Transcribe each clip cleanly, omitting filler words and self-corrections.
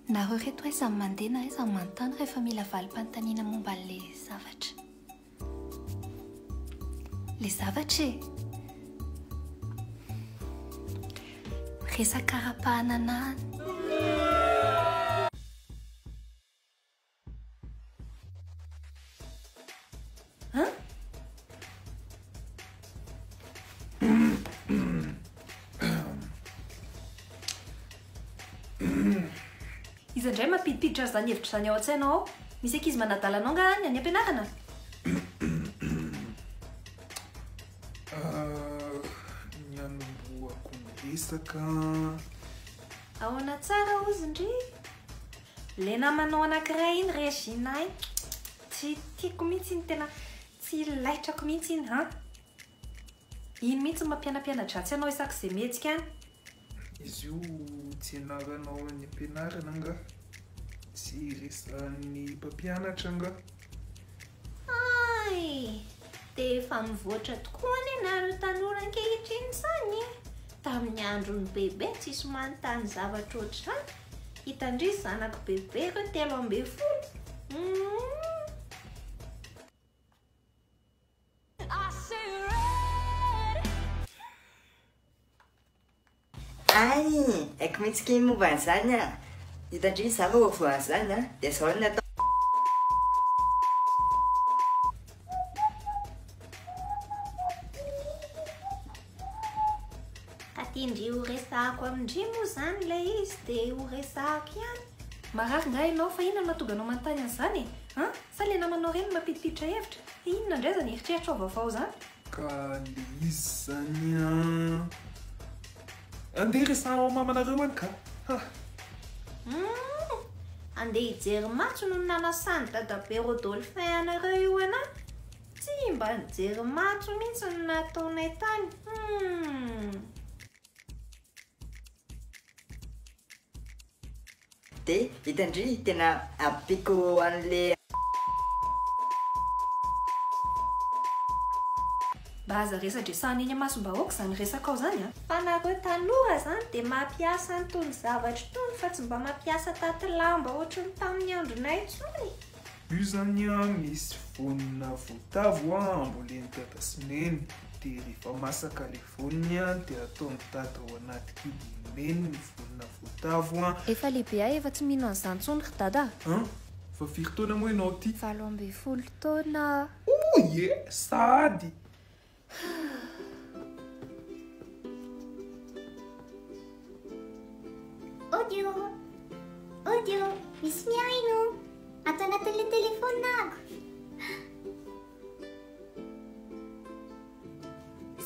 Nareo reto aiza no mandeha na aiza no manontany rehefa mila valim-panontaniana momba an'ilay zavatra. Ilay zavatra e! Resaka ara-pahananahana. Hein? Iza indray mampidipiditra an'izany hevitra izany ao an-tsainao ao? Misy ankizy manadala anao angaha any, any am-pianarana? Ny hanombohako ny resaka. Ahoana tsara hozy ndry? Le namanao anakiray iny Regina iny tsy tiako mihitsy iny tena tsy laitrako mihitsy iny an! Iny mihitsy no mampianampiana-dratsy anao isak'izay mihetsika any. Izy io tsy ianaranao any am-pianarana angaha? Tsy resahan'ny mpampianatra angaha? Hay! Dia efa mivoatra tokoa anie nareo tanora ankehitriny izany e! Tamin'ny andron'i Bebe tsisy manontany zavatra ohatr'izany. Hitan-dry zanak'i Bebe ireo 13. Humm. Hay! Haiko mihitsy kay momba an'izany an! Hitan-dry za vao voan'izany an, dia zao no natao. Ka tian-dry ho resahako amin-dry moa izany ilay izy dia ho resahako ihany. Marary nga ianao fa inona no mahatonga anao manontany an'izany e? An? Sa ilay namanao ireny no mampidipiditra hevitra? Fa inona indray izany eritreritrao vaovao izany? Ka le izy zany an! Andeha resaho ao mamanareo any ka! Ha! Humm! Andeha hijery matso no nanasan'i dadabe Rodolphin anareo io anah! Tsy mba nijery matso mihitsy no nataonay tany! Humm! De hitan-dry tena ampiako anle. Mba aza resadresahana eny imasom-bahoaka izany resakao izany a! Fa nareo tanora zany dia mampiasa an'itony zavatra itony fa tsy mba mampiasa taty lamba ohatry ny tamin'ny andronay intsony. Io zany an misy voanina voatavo an ambolen'i dada sy neny de rehefa masaka le voaniny an de ataon'i dada ao anaty kibon'i neny ny voanina voatavo an. Efa lehibe aho efa tsy mino an'izany intsony ry dada a! An! Fa firy taona moa ianao ity? 18 taona aho. Oh ye! Sahady! Audio Audio Misy mihaino Ato anatin'ilay telefaonina ako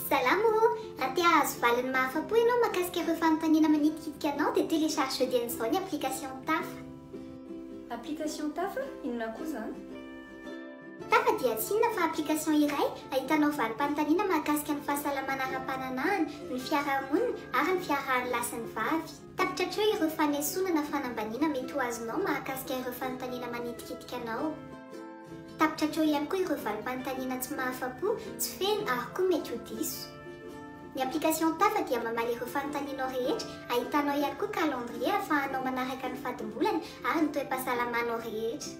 Salama ô! Raha te hahazo valiny mahafa-po ianao mahakasika ireo fanontaniana manitikitika anao dia téléchargeo dieny izao ny application Tafa. Application Tafa? Inona koa izany? Tafa dia tsy inona fa application iray ahitanao valim-panontaniana mahakasika ny fahasalamana ara-pananahana, ny fiarahamonina ary ny fiarahan'ny lahy sy ny vavy. Tapitra hatreo ireo fanesoana na fanambaniana mety ho azonao mahakasika ireo fanontaniana manitikitika anao. Tapitra hatreo ihany koa ireo valim-panontaniana tsy mahafa-po, tsy feno ary koa mety ho diso. Ny application Tafa dia mamaly ireo fanontanianao rehetra, ahitanao ihany koa calendrier ahafahanao manaraka ny fadimbolana ary ny toe-pahasalamanao rehetra.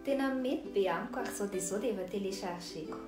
Tena mety be amiko ary zao dia zao dia efa télécharger-ko.